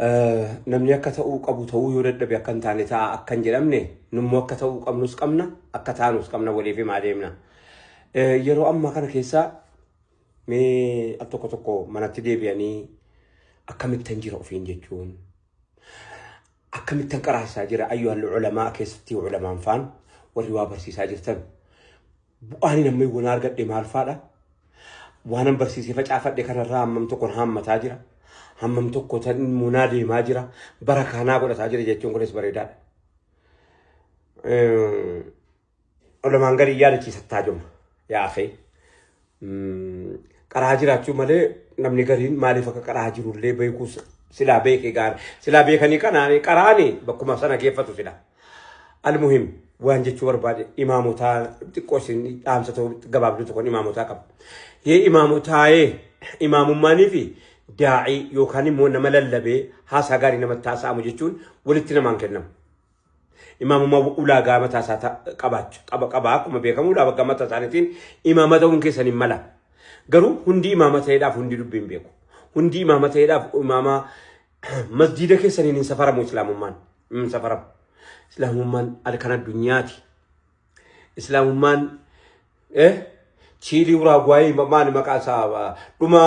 Namni akka ta'uu qabu ta'uu yoo dadhabe akka hin taane ta'a akka hin jedhamne, nummoo akka ta'uu qabnus qabna, akka taanus qabna, waliif himaa deemna. Yeroo ammaa kana keessa mee al tokko tokko manatti deebi'anii akkamittan jira ofiin jechuun, akkamittan qaraasaa jira, ayyuhal ulamaa, keessatti ulamaan faan warri waa barsiisaa jirtan, bu'aan namni waan argadhe maal faadha? Waanan barsiisee facaafadhe kanarraa hammam tokko haammataa jira? Hammam tokko munaa deemaa jira? Bara kanaa godhataa jira jechuun kunis bareedaadha. Ulamaan gadi yaadachiisattaa juma yaafee. Qaraa jiraachuu malee namni gariin maaliif akka qaraa jirullee beekuus silaa beekee gaari. Silaa beekanii kanaan qaraani bakkuma sana geeffatu sila. Almuhim, waan jechuu barbaade, imaamotaa xiqqoo isin dhaamsa gabaabduu tokkoon imaamotaa qaba. Yee imaamotaayee, imaamummaanii fi daa'ii yookaan immoo nama lallabee haasaa gaarii namatti haasa'amu jechuun walitti namaan kennamu. Imaamummaa ulaagaa mataa isaa qabaachuu qaba qaba. Akkuma beekamu ulaagaa mataa isaaniitiin imaama ta'uun keessan hin mala. Garuu hundi imaama ta'eedhaaf hundi dubbiin beeku. Hundi imaama ta'eedhaaf imaama masjiida keessaniin hin safaramu islaamummaan. Hin safaramu. Islaamummaan kan addunyaati. Islaamummaan Chiilii, Uraaguwaayii, maali maqaa isaa, dhuma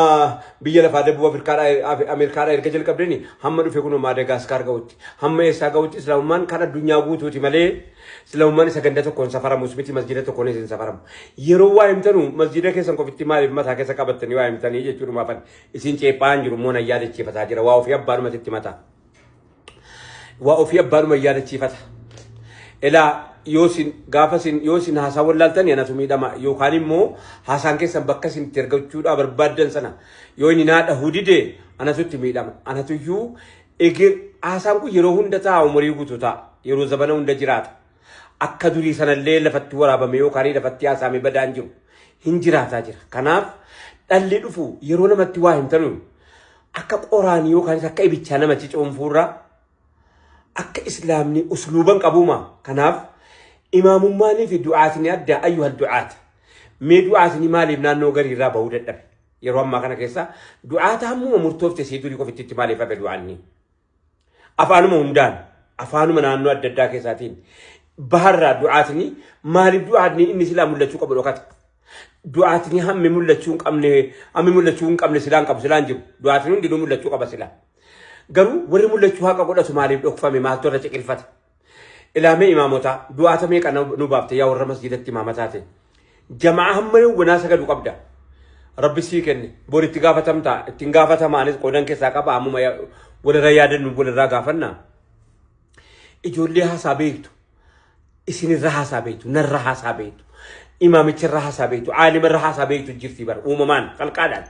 biyya lafaa Dabbuu Afrikaadhaa, Ameerikaadhaa erga jalqabdeni hamma dhufe kun Maadagaasikaar ga'utti, hamma eessaa ga'utti, islaamummaan kan addunyaa guutuuti malee islaamummaan isa ganda tokkoon safaramus miti, masjida tokkoonis hin safaramu. Yeroo waa himtanu masjida keessan qofitti maaliif mataa keessa qabattanii waa himtanii jechuudhumaafan isin ceephaan jiru immoo nan yaadachiifataa jira. Waa ofii abbaadhumatti itti mataa. Waa ofii abbaadhuma yaadachiifata. Ilaa, yoo isin gaafa isin yoo isin haasaa wallaaltanii anatu miidhama, yookaan immoo haasaan keessan bakka isin itti ergachuudhaa barbaaddan sana yoo inni naa dhahuu dide anatu itti miidhama. Anatuyyuu eger haasaan kun yeroo hunda ta'a, umurii guutuu ta'a, yeroo zabana hunda jiraata. Akka durii sanallee lafatti waraabame yookaan lafatti haasaame badaan jiru hin jiraataa jira. Kanaaf dhalli dhufu yeroo namatti waa himtanu akka qoraanii yookaan akka ibichaa namatti cuunfuurraa akka islaamni usluuban qabuuma. Kanaaf imaamummaanii fi du'aatni adda. Ayyuhal du'aata. Mee du'aatni maaliif naannoo gariirraa bahuu dadhabe? Yeroo ammaa kana keessa du'aata hammuma murtoofte sii durii qofitti maaliif hafe du'aanni? Afaanuma hundaan, afaanuma naannoo adda addaa keessaatiin baharraa du'aatni maaliif, du'aatni inni silaa mul'achuu qabu dhokata? Du'aatni hammi mul'achuu hin qabne, hammi mul'achuu hin qabne silaan qabu silaan jiru. Du'aatni hundinuu mul'achuu qaba silaa. Garuu warri mul'achuu haqa godhatu maaliif dhokfame? Maaltu irra ciqilfate? Ilaamee imaamotaa, du'aata meeqa nu baafte yaa warra masjidatti imaama taate? Jamaa hamma yawwanaa sagadu qabda. Rabbi sii kenne. Bor itti gaafatamtaa. Ittiin gaafatamaanis qoodan keessaa qaba. Ammuma walirra yaadannu, walirraa gaafanna. Ijoollee haasaa beektu. Isinirra haasaa beektu. Narra haasaa beektu. Imaamicharra haasaa beektu. Aalimarra haasaa beektu jirti bara uumamaan qalqaadhaan.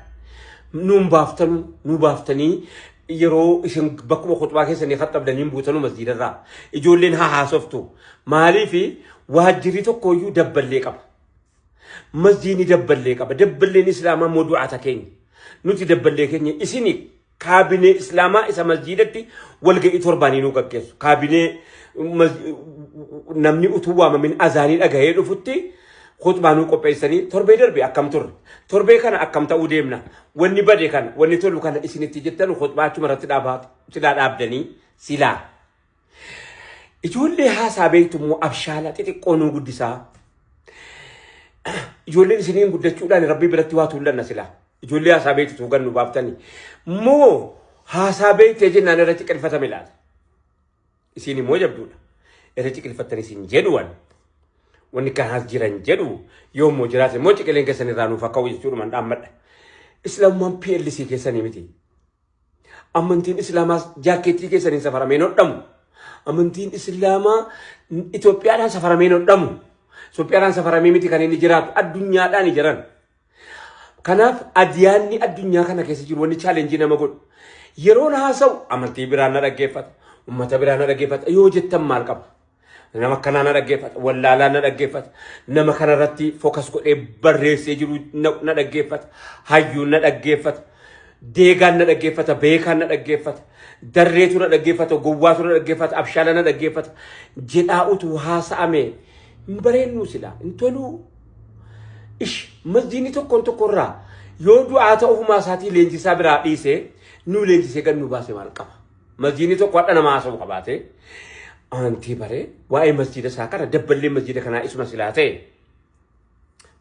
Nuun baaftanu, nu baaftanii yeroo isin bakkuma khutbaa keessanii khaxabdanii buutanu masjiidarraa. Ijoolleen haa haasoftu. Maaliifi waajjirri tokkoyyuu dabballee qaba. Masjiidni dabballee qaba. Dabballeen islaamaa immoo du'aata keenya. Nuti dabballee keenya, isini kaabinee islaamaa isa masjiidatti walga'ii torbaanii nu gaggeessu. Kaabinee namni utuu waamamin azaanii dhagahee dhufutti khutbaa nu qopheessanii, torbee darbe akkam turre, torbee kana akkam ta'uu deemna, wanni bade kana, wanni tolu kana isinitti jettan, khutbaa achuma irratti dhaabaa silaa dhaabdanii silaa. Ijoollee haasaa beektu immoo abshaala xixiqqoo nuu guddisaa. Ijoolleen isiniin guddachuudhaan rabbii biratti waa tuullanna silaa. Ijoollee haasaa beektu tuugan nu baaftanii. Moo haasaa beektee jennaan irra ciqilfatame laata? Isiin immoo jabduudha. Irra ciqilfattanii isin jedhuwan. Wanni kanaas jiran jedhu, yoo immoo jiraate immoo ciqileen keessan irraa nuuf akka jechuudhumaan dhaammadha. Islaamummaan PLC keessanii miti. Amantiin Islaamaas jaakkeettii keessaniin safaramee hin hodhamu. Amantiin Islaamaa Itoophiyaadhaan safaramee hin hodhamu. Itoophiyaadhaan safaramee miti kan inni jiraatu, addunyaadhaan jiran. Kanaaf adiyaanni addunyaa kana keessa jiru wanni challenge nama godhu. Yeroon haasa'u amantii biraan na dhaggeeffata, uummata biraan na dhaggeeffata yoo jettan maal qaba? Nama akkanaa na dhaggeeffata, wallaalaa na dhaggeeffata, nama kanarratti focus godhee barreessee jiru na dhaggeeffata, hayyuun na dhaggeeffata, deegaan na dhaggeeffata, beekaan na dhaggeeffata, darreetu na dhaggeeffata, gowwaatu na dhaggeeffata, abshaala na dhaggeeffata jedhaa utuu haasa'ame hin bareennuu silaa, hin toluu. Ish, masjiidni tokkoon tokkorraa yoo du'aa ta'u ofumaa isaatii leenjisaa biraa dhiisee nuu leenjisee gad nu baase maal qaba? Masjiidni tokko hadha nama haasa'u qabaate amantii baree waa'ee masjiida isaa kana dabballee masjiida kanaa isuma silaa ta'e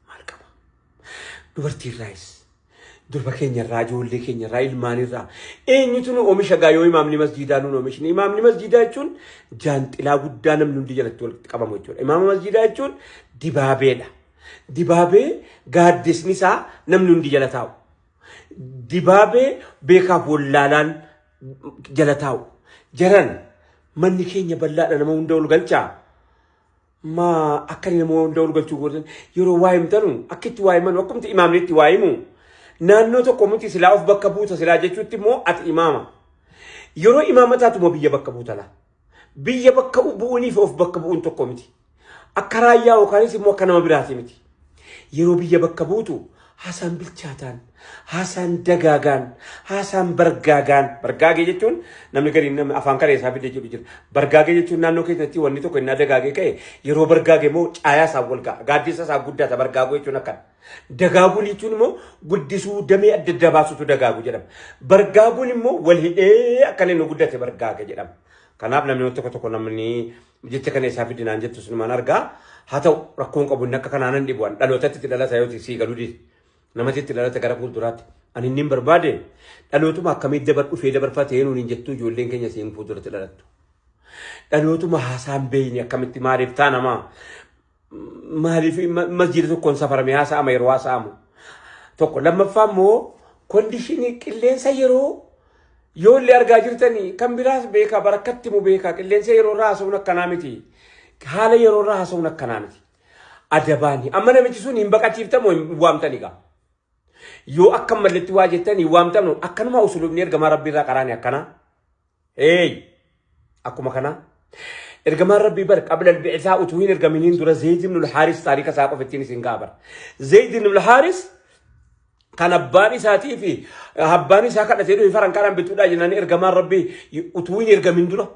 maal qaba? Dubartiirraayis durba keenyarraa, ijoollee keenyarraa, ilmaanirraa eenyutu nu oomisha gaa yoo imaamni masjiidaa nuun oomishne? Imaamni masjiidaa jechuun jaanxilaa guddaa namni hundi jalatti walitti qabamu jechuudha. Imaama masjiidaa jechuun dibaabeedha. Dibaabee gaaddisni isaa namni hundi jala taa'u. Dibaabee beekaaf wallaalaan jala taa'u. Jaran manni keenya bal'aadha, nama hunda ol galchaa. Maa akka inni nama hunda ol galchuu gootan yeroo waa himtanu akka itti waa himanu akkumti imaamni itti waa himu naannoo tokko miti silaa of bakka buuta silaa jechuutti immoo ati imaama. Yeroo imaama taatu immoo biyya bakka buuta laa. Biyya bakka bu'uuniif of bakka bu'uun tokko miti. Akka raayyaa yookaanis immoo akka nama biraati miti. Yeroo biyya bakka buutu haasaan bilchaataan, haasaan dagaagaan, haasaan bargaagaan. Bargaagee jechuun namni gariin namni afaan kana isaa fide jedhu jira. Bargaagee jechuun naannoo keessatti wanni tokko innaa dagaagee ka'e yeroo bargaage immoo caayaa isaa wal ga'a. Gaaddisa isaa guddata bargaaguu jechuun akkana. Dagaaguun jechuun immoo guddisuu damee adda addaa baasutu dagaagu jedhama. Bargaaguun immoo wal hidhee akka inni guddate bargaaga jedhama. Kanaaf namni tokko tokko namni jecha kana isaa fidi naan jettu sunumaan argaa. Haa ta'u, rakkoon qabu, inni akka kanaa nan dhibu. An dhalootatti itti dhalata yoo sii galuu dide. Namatti itti dhalata gara fuulduraatti. Ani inni hin barbaade dhalootuma akkamii dabar dhufee dabarfatee nuun hin jettuu ijoolleen keenya siin fuulduratti dhalattu. Dhalootuma haasaan beeyne akkamitti maaliif taanamaa? Maaliif masjiida tokkoon safarame haasa'ama yeroo haasa'amu? Tokko lammaffaa immoo kondishinii qilleensa yeroo yoo illee argaa jirtanii kan biraas beekaa barakkatti mu beekaa qilleensa yeroo irraa haasa'uun akkanaa miti. Haala yeroo irraa haasa'uun akkanaa miti. Adabaani. Amma namichi sun hin baqachiiftamu hin waamtani gaa. Yoo akka malletti waa jettan hin waamtamu akkanuma usulubni ergamaa rabbii irraa qaraani akkanaa. Hey! Akkuma kana ergamaan rabbii bar qabla al-bi'saa utuu hin ergaminiin dura Zayd ibn al-Haaris taarika isaa qofa ittiin isin ga'a bar. Zayd ibn al-Haaris kan abbaan isaatii fi abbaan isaa kadhatee dhufe farankaadhaan bituudhaa jennaan ergamaan rabbii utuu hin ergamin dura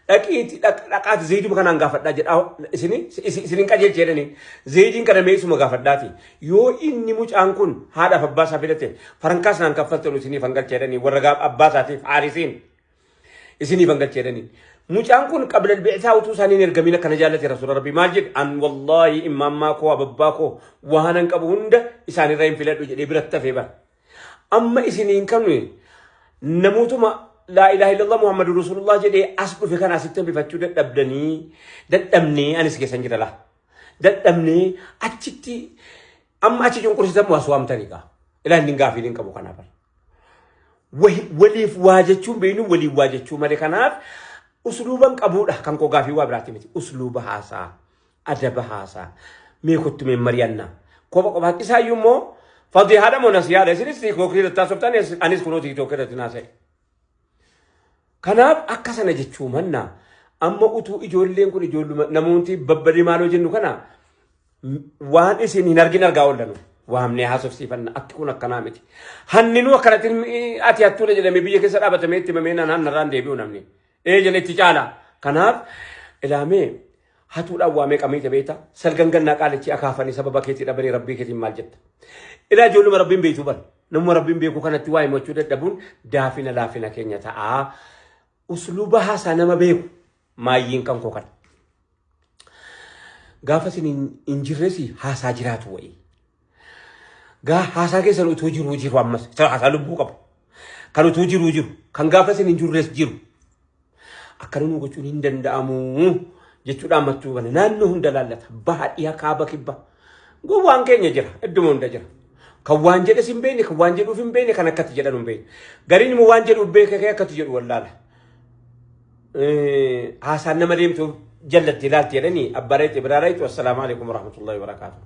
dhaqiiti dhaqaati Zayduma kanaan gaafadhaa jedha isini isinin qajeelche jedhanii Zaydiin kana mee isuma gaafadhaati yoo inni mucaan kun haadhaaf abbaa isaa fidate farankaa sanaan kaffaltan isiniif hangalche jedhanii warra abbaa isaatiif Haarisiin isiniif hangalche jedhanii. Mucaan kun qabla bi'saa utuu isaanii hin ergamin akkana jaallate rasuula rabbii maal jedhe? An wallaahi immaammaa koo ababbaa koo waan an qabu hunda isaanirra hin filadhu jedhee biratti hafee bara. Amma isiniin qabne namootuma laa ilaaha illallah Muhammadu Rasulullah jedhee as dhufe kana asitti hambifachuu dadhabdanii dadhabnee anis keessan jira laa. Dadhabnee achitti amma achi cunqursitan waas waamtanii gaa. Ilaa inni gaafii hin qabu kanaaf. Waliif waa jechuun beeknu waliif waa jechuu malee kanaaf usluuban qabuudha kan koo gaafii waa biraatti miti. Usluuba haasaa, adaba haasaa, mee kottu mee mari'annaa. Kopha kophaatti isaayyuu immoo fadihaadha moo nasihaadha isinis tiiktookii irratti haasoftan anis kunoo tiiktookii irratti naasa'e. Kanaaf akka sana jechuu mannaa amma utuu ijoolleen kun ijoolluma namoonni babbadee maaloo jennu kana waan isin hin argin argaa oollanu waamnee haasofsiifanna akki kun akkanaa miti. Hanninuu akkanatti ati hattuudha jedhamee biyya keessa dhaabatamee itti himamee naan hannarraan deebi'u namni. Ee jedhe itti caala. Kanaaf ilaamee hatuudhaan waamee qamiite beekta salgan gannaa qaalichi akaafanii sababa keetii dhabanii rabbii keetiin maal jetta. Ilaa ijoolluma rabbiin beektuu bara. Namuma rabbiin beeku kanatti waa himachuu dadhabuun daafina laafina keenya ta'a. Usluuba haasaa nama beeku maayyiin kan koo kana. Gaafa isin hin jirres haasaa jiraatu wayii. Gaa haasaa keessan utuu jiruu jiru ammas isa haasaa lubbuu qabu. Kan utuu jiruu jiru kan gaafa isin hin jirres jiru. Akkana nu gochuun hin danda'amu jechuudhaan mattuu bana naannoo hunda laallata baha dhiha kaaba kibba. Gowwaan keenya jira idduma hunda jira. Kan waan jedhes hin beekne kan waan jedhuuf hin beekne kan akkatti jedhan hin beekne. Gariin immoo waan jedhuuf beeke kee akkatti jedhu wallaala. Haasaan nama deemtu jallatti ilaalti jedhanii abbaa reetti biraa reetti. Wassalaamu alaikum warahmatullahi wabarakaatuh.